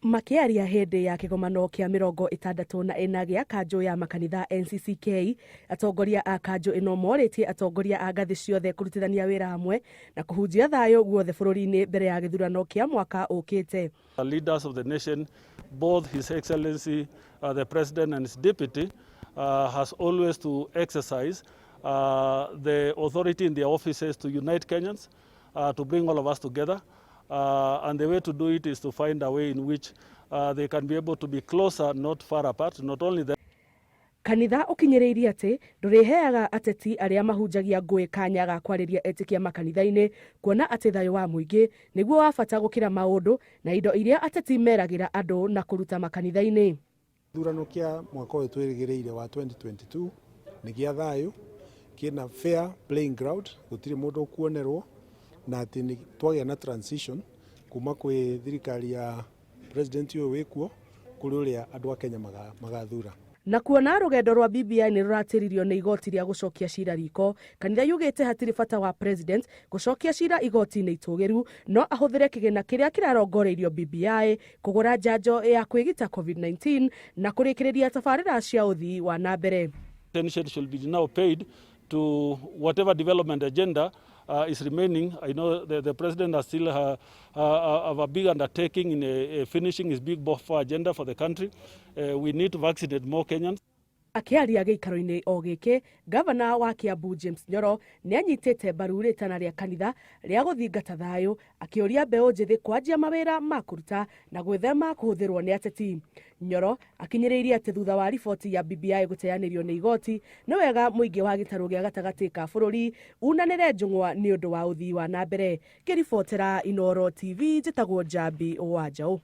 Makĩaria hĩndĩ ya kĩgomano kĩa 64 gĩa kanjũ ya makanitha NCCK, atongoria a kanjũ ĩno morĩtie atongoria a ngathĩ ciothe kũrutithania wĩra hamwe na kũhunjia thayũ guothe bũrũri-inĩ mbere ya gĩthurano kĩa mwaka ũkĩte. The leaders of the nation, both His Excellency the President and his deputy, has always to exercise the authority in their offices to unite Kenyans, to bring all of us together. And the way to do it is to find a way in which they can be able to be closer, not far apart, not only them. Kanitha ũkinyĩrĩirie atĩ ndũrĩheaga ateti arĩa mahunjagia ngũĩ kanya ga kwarĩria etĩkia makanitha-inĩ, kuona atĩ thayũ wa mũingĩ nĩguo wa bata gũkĩra maũndũ na indo iria ateti meragĩra andũ na kũruta makanitha-inĩ. Gĩthurano kĩa mwaka ũyũ twĩrĩgĩrĩire wa 2022 nĩ gĩa thayũ, kĩna fair playing ground, gũtirĩ mũndũ ũkuonerwo, na atĩ nĩ twagĩa na transition kuma kwĩ thirikari ya president ũyũ wĩkuo kũrĩ ũrĩa andũ a Kenya magathura. Na kuona rũgendo rwa BBI nĩ rũratĩririo nĩ igoti rĩa gũcokia cira riko, kanitha yugĩte hatirĩ bata wa president gũcokia cira igoti-inĩ itũgĩru, no ahũthĩre kĩgĩna kĩrĩa kĩrarongoreirio BBI kũgũra njanjo ya kwĩgita COVID-19 na kũrĩkĩrĩria tabarĩra cia ũthii wa na mbere. Attention should be now paid to whatever development agenda is remaining. I know the president has still have a big undertaking in finishing his big buffer agenda for the country. We need to vaccinate more Kenyans. Akĩaria gĩikaro-inĩ o gĩkĩ, gavana wa Kiambu James Nyoro nĩ anyitĩte mbaru rĩtana rĩa kanitha rĩa gũthingata thayũ, akĩũria mbeũ njĩthĩ kwanjia mawĩra ma kũruta na gwĩthema kũhũthĩrwo nĩ ateti. Nyoro akinyĩrĩirie atĩ thutha wa riboti ya BBI gũteanĩrio nĩ igoti, nĩ wega mũingĩ wa gĩtarũ gĩa gatagatĩ ka bũrũri unanĩre njũng'wa nĩ ũndũ wa ũthii wa na mbere. Ngĩribotera Inooro TV, njĩtagwo Njambi wa Njaũ.